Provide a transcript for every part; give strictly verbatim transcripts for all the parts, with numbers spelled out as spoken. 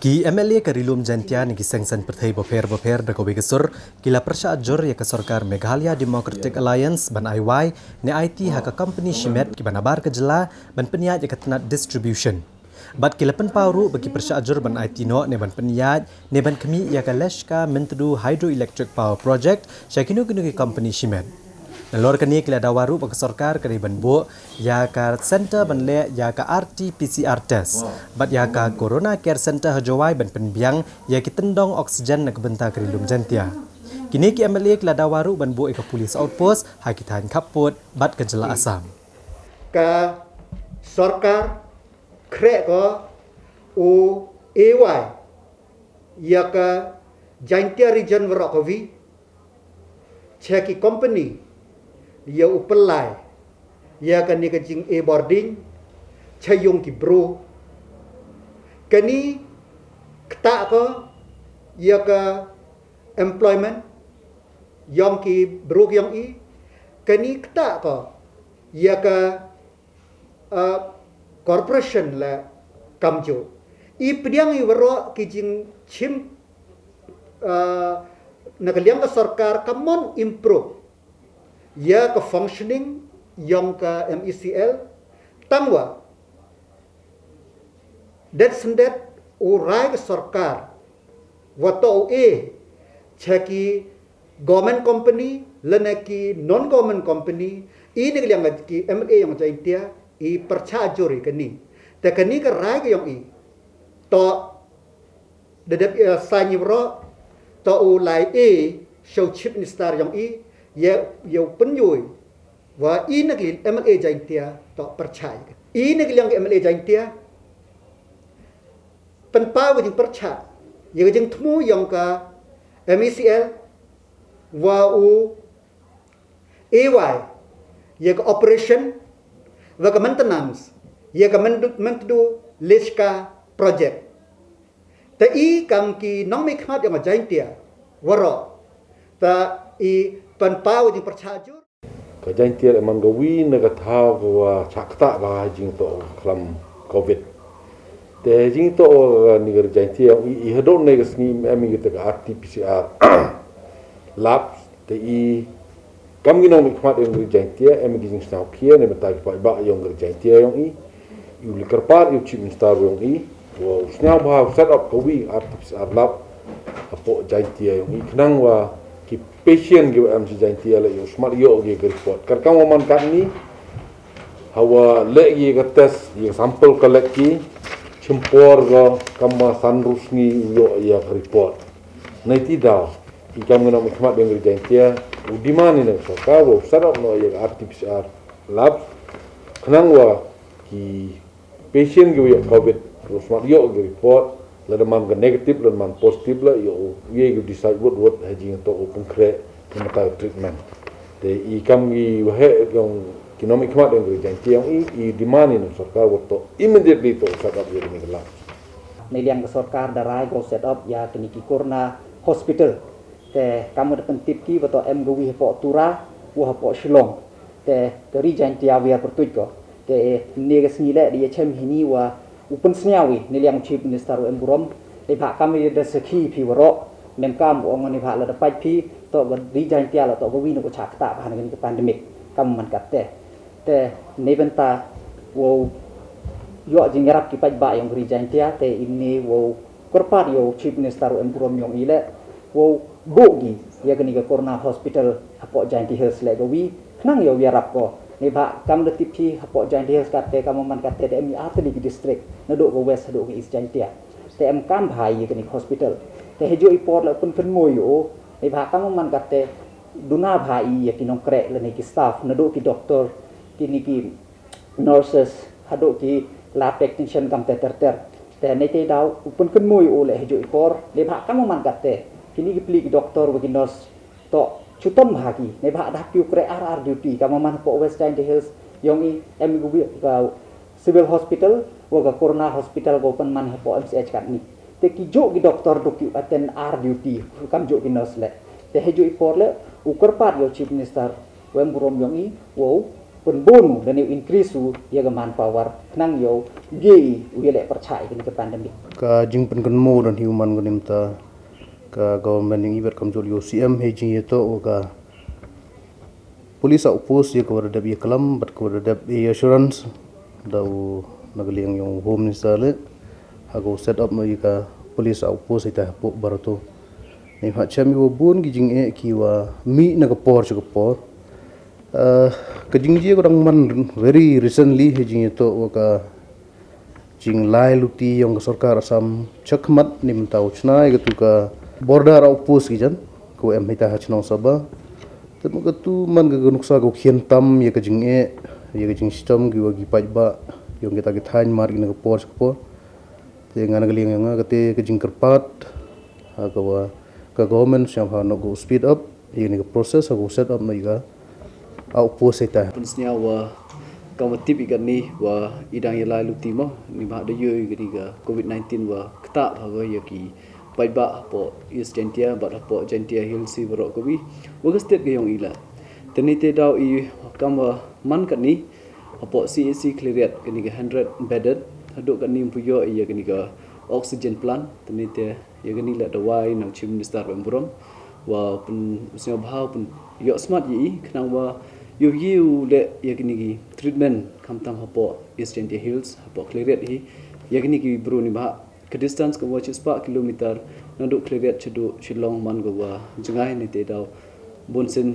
Ki M L A ka Ri Lum Jaintia ne ki seng saiñ pyrthei bapher bapher da kawei ka sur ki la pyrshah jur ïa ka sorkar Meghalaya Democratic Alliance ban ai wai ne aiti ha ka kompani shimet kiba nabar ka jylla ban pynïaid ïa ka tnat distribution. Bad ki la pynpaw ruh ba ki pyrshah jur ban aiti noh ne ban pynïaid ne ban khmih ïa ka Leshka Myntdu Hydroelectric Power Project sha kino kino ki kompani shimet. Nalor kane ki la dawa ruh ba ka sorkar ka dei ban buh ïa ka center ban leh ïa ka R T P C R test bad ïa ka Corona Care Center ha Jowai ban pynbiang ïa ki tyndong oxygen na ka bynta ka Ri Lum Jaintia. Kine ki M L A ki la dawa ruh ban buh ïa ka police outpost ha ki thaiñ khappud bad ka jylla Assam. Ka sorkar khreh ko u A Y ïa ka Jaintia Region waroh kawi cha ki kompani ïa u pynlai ïa kane ka jing e bording cha ïong ki bru. Kane ktah ko ïa ka employment ïong ki bru ïong i. Kane ktah ko ïa ka uh, corporation la kamjooh. I pdiang i waroh ki jingshim uh, na ka liang ka sorkar ka mon improve ïa ka functioning ïong ka M E C L. Tangwa det sendet u rai ka sorkar wa to u e cha ki government company lane ki non government company, i ne ka liang ki M L A ïong Jaintia i pyrshah jur ïa kane. Te kane ka rai ka ïong i to da dep ïa saiñ i waroh to u lai e sha u chief minister ïong i ïa ïa u pynjoi wa i ne ka liang M L A Jaintia to pyrshah ïa kane. I ne ka liang ki M L A Jaintia pynpaw ka jingpyrshah ïa ka jingthmu ïong ka M E C L wa u A Y ïa ka operation wa ka maintenance ïa ka Myntdu Leshka project. Te i kam ki nongmihkhmat ïong ka Jaintia waroh te i pynpaw ka jingpyrshah jur. Ka Jaintia em man kawi na ka thaw ka wa chah ktah bha ha jingtoh ka khlam covid. Te ha jingtoh ka ni ka Jaintia i, i hadooh ne ka sngi em i ka ta ka R T P C R lab. Te i kam ki nongmihkhmat ïong ka Jaintia em i ki jingsngew khia ne mynta ki paidbah ïong ka Jaintia ïong i. I u li kyrpad i u chief minister ïong i wa u sngewbha u set up kawi R T P C R lab hapoh Jaintia ïong i khnang wa ki patient ki wa em shi Jaintia la ïoh smat ïoh ki ka report. Kar kam wa man katni hawa leh ki ka test ïa ka sample collect ki chimpor ga kam wa san rusni ïoh ïa ka report. Nai ti daw i kam ngana mukmat ïong ka Jaintia u demand i na ka sorkar wa u set up no ïa ka R T P C R lab khnang wa ki patient ki wa ïoh covid u smat ïoh ki report lada man ka negative lada man positive la ïoh u ïa ki decide wot wot ha jingtoh u pynkhreh na mata treatment. Te i kam ki wa heh ïong ki nongmihkhmat ïong ka Jaintia ïong i i demand i na sorkar wa toh immediately toh set up ïa kani ka lab. Nai liang ka sorkar da rai ko set up ïa kani ki corona hospital. Te kam da pyntip ki wa toh em ka wi hapoh Tura wa hapoh Shillong. Te ka ri Jaintia wiar pyrtuit ko. Te ne ka sngi leh di ïa chem hini wa u pynsngew i ne liang chief minister u em burom. Te bha kam ïa da sakhi phi waroh. Mem kam u ong ne bha la da pait phi to ka ri Jaintia la to ka wi ne ko chak ta bha ne ka pandemic. Kam man kat te. Te ne benta wow ïoh jingïarap ki paidbah ïong ka ri Jaintia te ini wow kyrpad ïa u chief minister u em burom ïong i leh wow buh ki ïa kani ka corona hospital hapoh Jaintia Hills leh ka wi khnang ïa u ïarap ko. Neibhah kam da tip hi hapoh Jaintia Hills katte kam man katte da em i artylli ki district naduh ka west haduh ka east Jaintia. Te em kam bha ïa kani ka hospital. Te hajuh i por leh pynkynmaw ïa u neibhah kam man katte duna bha i ïa ki nongkreh lane ki staff naduh ki doktor kini ki nurses haduh ki lab technician kam te ter ter. Te ne te daw u pynkynmaw ïa u leh hajuh i por neibhah kam man katte kini ki pli ki doktor wa ki nurse to chutom bha ki neibhah da ki u kreh ar ar duty kam man hapoh West Jaintia Hills ïong i em i ka wi ka civil hospital wa ka corona hospital ko pynman hapoh M C H katni. Te ki juh ki doktor duk ki attend ar duty kam juh ki nurse leh. Te hajuh i por leh u kyrpad ïa u chief minister u em burom ïong i wow Pynbun lane u increase u ïa ka manpower khnang ïoh ïa u ïaleh pyrchah ïa kane ka pandemic. Ka jingpynkynmaw don hi u man ka nimta ka government ïa i bad kam jol ïa u C M hei jingïatoh wa ka police outpost ïa ka wa da dep ïa klam bad ka wa da dep ïa assurance da u na ka liang ïa u Home Minister le ha ka u set up no ïa ka police outpost ïa ta hapoh Barato. Ni ha chem ïa wa bun ki jingeh ki wa mih na ka por sha ka por. Uh, ka jingjia ka dang man very recently hei jingïatoh wa ka jinglai luti ïong ka sorkar Assam chakhmat ni mynta u chna ïa katu ka border outpost ki jan ka em hei ta ha chnong Saba. Te ma katu man ka nuksa ka khian tam ïa ka jingeh ïa ka jingshitom ki wa ki paidbah ïong kita ki thaiñ mar ki na ka por sha ka por. Te nga na ka liang ïa nga kate ka jingkyrpad ha ka wa ka government sngewbha no go speed up ïa ni ka process ha go set up no ïa ka outpost ïa ta. Pynsngew wa ka wa tip ïa ka ni wa i dang ïa lai luti mo ni ba da ïoh ïa ka ni ka covid nineteen wa kata ha go ïa ki paidbah hapoh East Jaintia bad hapoh Jaintia Hills hi baroh ka wi wa ka state ka ïong i la. Te ni te daw i kam wa man ka ni hapoh C H C Khliehriat ka ni ka hundred bedded haduh ka ni pu ïoh ïa ka ni ka oxygen plant te ni te ïa ka ni la dawai nang Chief Minister Bamburom wa pun sngewbha pun ïoh smat ïa i khnang wa ïoh ïa u le ïa ka ni ki treatment khamtam hapoh East Jaintia Hills hapoh Khliehriat hi ïa ka ni ki bru ni ba ka distance ka wa chispah kilometer naduh Khliehriat chaduh Shillong man ka wa jngai ni te daw bun sen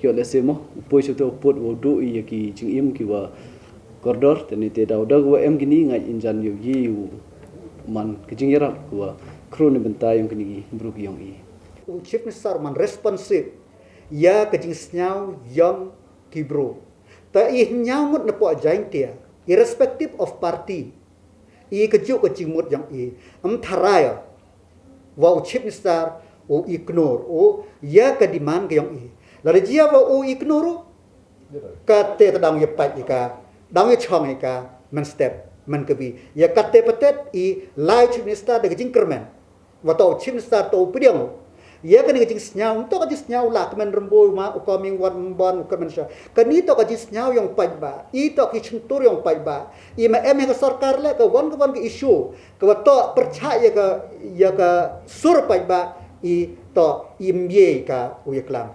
ïoh le se mo u poi chato put wa duh ïa ki jingim ki wa kordor te ni te daw da ka wa em ki ni ngai injan ïoh ïa u man ka jingïarap ka wa khru ni bynta ïong ka ni ki bru ki ïong i. U Chief Minister man responsive ïa ka jingsngew ïong ki bru. Ta i hynñiaw ngut na poh Jaintia irrespective of party i ka juk ka jingmut ïong i em tharai wa u Chief Minister u ignore u ïa ka demand ka ïong i. Lada jia wa u ignore u kate ta dang ïa pait ïa ka dang ïa chong ïa ka men step men ka bi ïa kate patet i lai Chief Minister da ka jingkyrmen. Wa to Chief Minister to u pdiang u ïa ka ni ka jingsngew to ka jingsngew la ka men remboi ma u coming wan ban u ka men sha ka ni to ka jingsngew ïong paidbah i to ki chentur ïong paidbah i ma em ïa ka sorkar le ka wan ka wan ka issue ka wa to pyrchah ïa ka ïa ka sur paidbah i to i mye ka u ïa klam.